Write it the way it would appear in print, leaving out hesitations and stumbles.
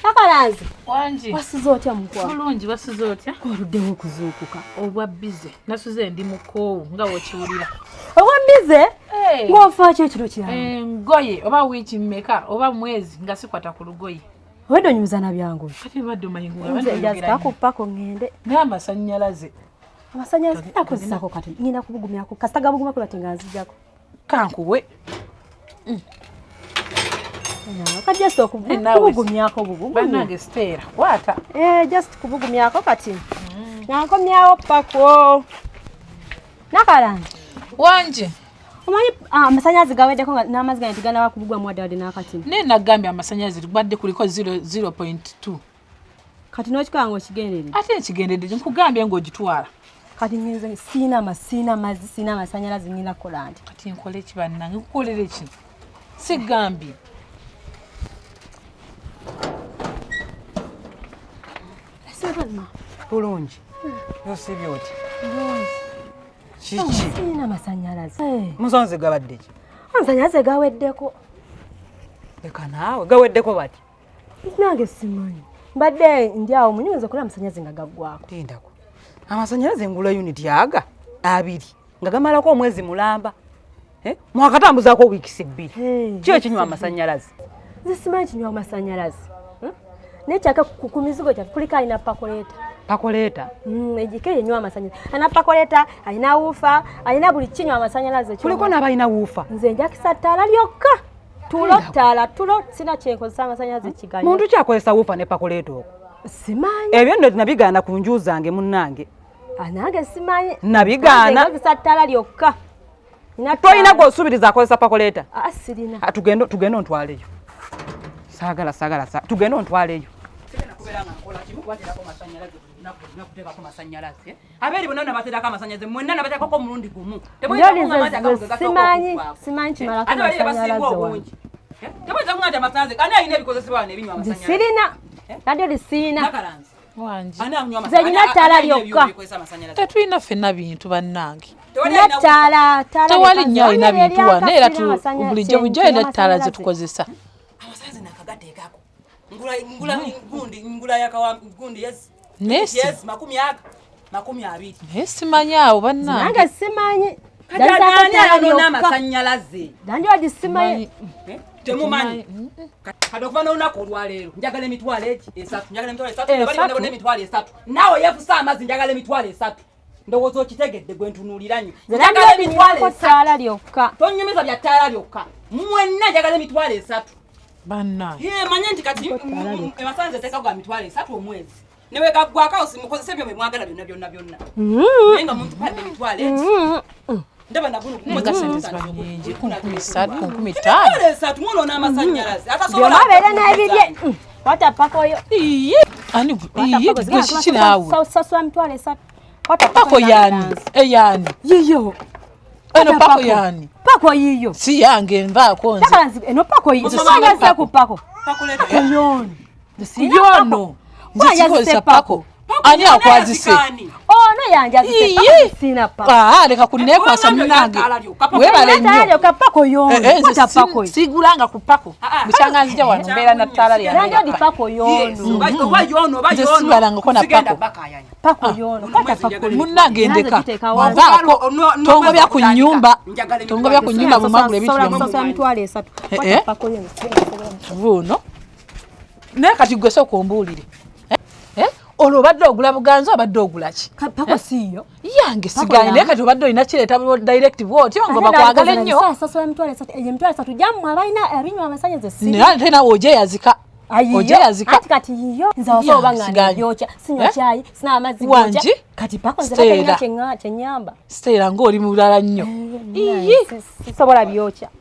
Kakalanzi. Wangi. Wasuze otya mukwano? Bulungi, wasuze otya? Oluddewo okuzuukuka. Obwa bize. Nasuze ndi mukoowu nga w'okiwulira. Obwa bize? Ng'ofa ki ekiro kirala? Engoye oba wiiki mmeka oba mwezi nga sikwata ku lugoye. Obadde onyumiza na byangu. Kati obadde omanyi Nze njazika ku ppako ŋŋende. Naye amasannyalaze. Amasannyalaze nakozesako kati ngenda kubugumyako kasita gabugumako bati nga nzijako. Kankuwe. Ka just okubugumyako bubugumya. Bannange Stella, kwata. Just kubugumyako kati. Nga nkomyawo ppako. Nakalanzi. Wangi. Omanyi amasannyalaze gaweddeko n'amazzi gange teganaba kubugwamu wadde wadde n'akati. Naye nagambye amasannyalaze gubadde kuliko 0.2. Kati n'okikola ng'okigenderedde. Ate nkigenderedde nkugambye ng'ogitwala. Kati ngenze siina siina mazzi siina amasannyalaze ngenda kukola nti. Kati nkole ki bannange, nkukolere ki? Sigambye. Bulungi. Yosibye otya? Kiki? Siina amasannyalaze. Musonzi gabadde ki? Amasannyalaze gaweddeko. Leka naawe gaweddeko bati. Nange simanyi. Mbadde ndi awo munyunze okulaba amasannyalaze nga gaggwako. Tindako. Amasannyalaze ngula unit aga abiri nga gamalako omwezi mulamba. Mwakatambuzaako wiikisi bbiri. Ki ekinywa amasannyalaze? Nze simanyi kinywa amasannyalaze. Naye kyaka ku mizigo gyaffe kuliko alina pakoleeta. Pakoleeta? Ejiko enywa amasannyalaze. Alina pakoleeta, alina wuufa, alina buli kinywa amasannyalaze. Kuliko n'abalina wuufa. Nze njakisa ttaala lyokka. Tulo ttaala, tulo sina kyenkozesa amasannyalaze kiganya. Muntu kyakozesa wuufa ne pakoleeta okwo? Simanyi. Ebyo nno nabigaana ku nju zange munnange. Nange simanyi. Nabigaana. Nkozesa ttaala lyokka. Tolina gw'osuubiriza akozesa pakoleeta? Sirina. Tugende ontwaleyo. Saagala, saagala, tugende ontwaleyo. Abeeri bonna nabateerako amasannyalaze, mwenna nabateekako omulundi gumu. Simanyi, simanyi kimalako amasannyalaze wano. Temuyinza kuŋŋamba nti amasannyalaze, ani alina ebikozesebwa wano ebinywa amasannyalaze? Sirina. Nalyo lisirina. Nakalanzi. Wangi. Nze nina ttaala lyokka. Tetulina ffenna bintu bannange. Nina ttaala. Tewali nnyo alina bintu wano era bulijjo bulijjo era ttaala ze tukozesa. Amasannyalaze nakagateekako. Ngula gundi, ngula yakawa gundi yes. Nesi. Yes, makumi aga, makumi abiri. Naye simanyi awo bannange. Nange simanyi. Kati ani alina amasannyalaze? Nandi ogisimanyi. Temumanyi. Kati okuva n'olunaku olwaleero njagala emitwalo egi esatu, njagala emitwalo esatu, bali bonna bonna emitwalo esatu. Naawe yeefusa amazzi njagala emitwalo esatu. Ndowooza okitegedde gwe ntunuulira nnyo. Njagala emitwalo esatu. Lyokka. Tonyumiza bya ttaala lyokka. Mwenna njagala emitwalo esatu. Bannange. Manye nti kati emasannyalaze teeka gwa mitwalo esatu omwezi. Ne bwe gaggwako mukozese ebyo bye mwagala byonna byonna byonna. Naye nga muntu emitwalo egi. Ndaba naguno Nga sente ziba nnyingi, 13,000, 15,000. Emitwalo esatu mwonoona amasannyalaze. Atasobola Byonna abeere n'ebibye. Kwata pako yo. Ani iye gwe kiki naawe? Sasula mitwalo esatu. Pako yaani? Eyaani? Yiyo. Eno pako yaani? Pako yiyo. Si yange nvaako nze. Nakalanzi eno pako yiyo. Simanyi ku pako. Yono. Yono. Nze sikozesa pako. Ani akwazise? Ono yanjazise pako sina pako. Leka kunneekwasa munnange. Weebale nnyo. Pako yono. Kwata pako. Sigulanga ku pako. Bukyanga nzija wano mbeera na ttaala lyange. Nandi odi pako yono. Oba yono oba Nze yono. sibalangako na pako. Pako yono. Kwata pako. Munnange ndeka. Nvaako. Tongobya ku nnyumba. Tongobya ku nnyumba bwe mwagula ebintu byammwe. Sasula mitwalo esatu. Kwata pako yono. Buno. Naye kati gwe sooka ombuulire. Olwo obadde ogula buganza obadde ogula ki? Pako siiyo. Yange sigaanye naye kati obadde olina kireeta direct bw'otyo nga bakwagala ennyo. Sasula emitwalo esatu. Eyo emitwalo esatu gyammwe abalina abinywa amasannyalaze si. Naye ate naawe ogyeyazika. Ogyeyazika. Anti kati yiyo. Nze awasobola oba nga ndyokya. Sinywa kyayi, sina amazzi gokya. Kati pako nze batalina kyennyamba. Stella ng'oli mulala nnyo. Sisobola byokya.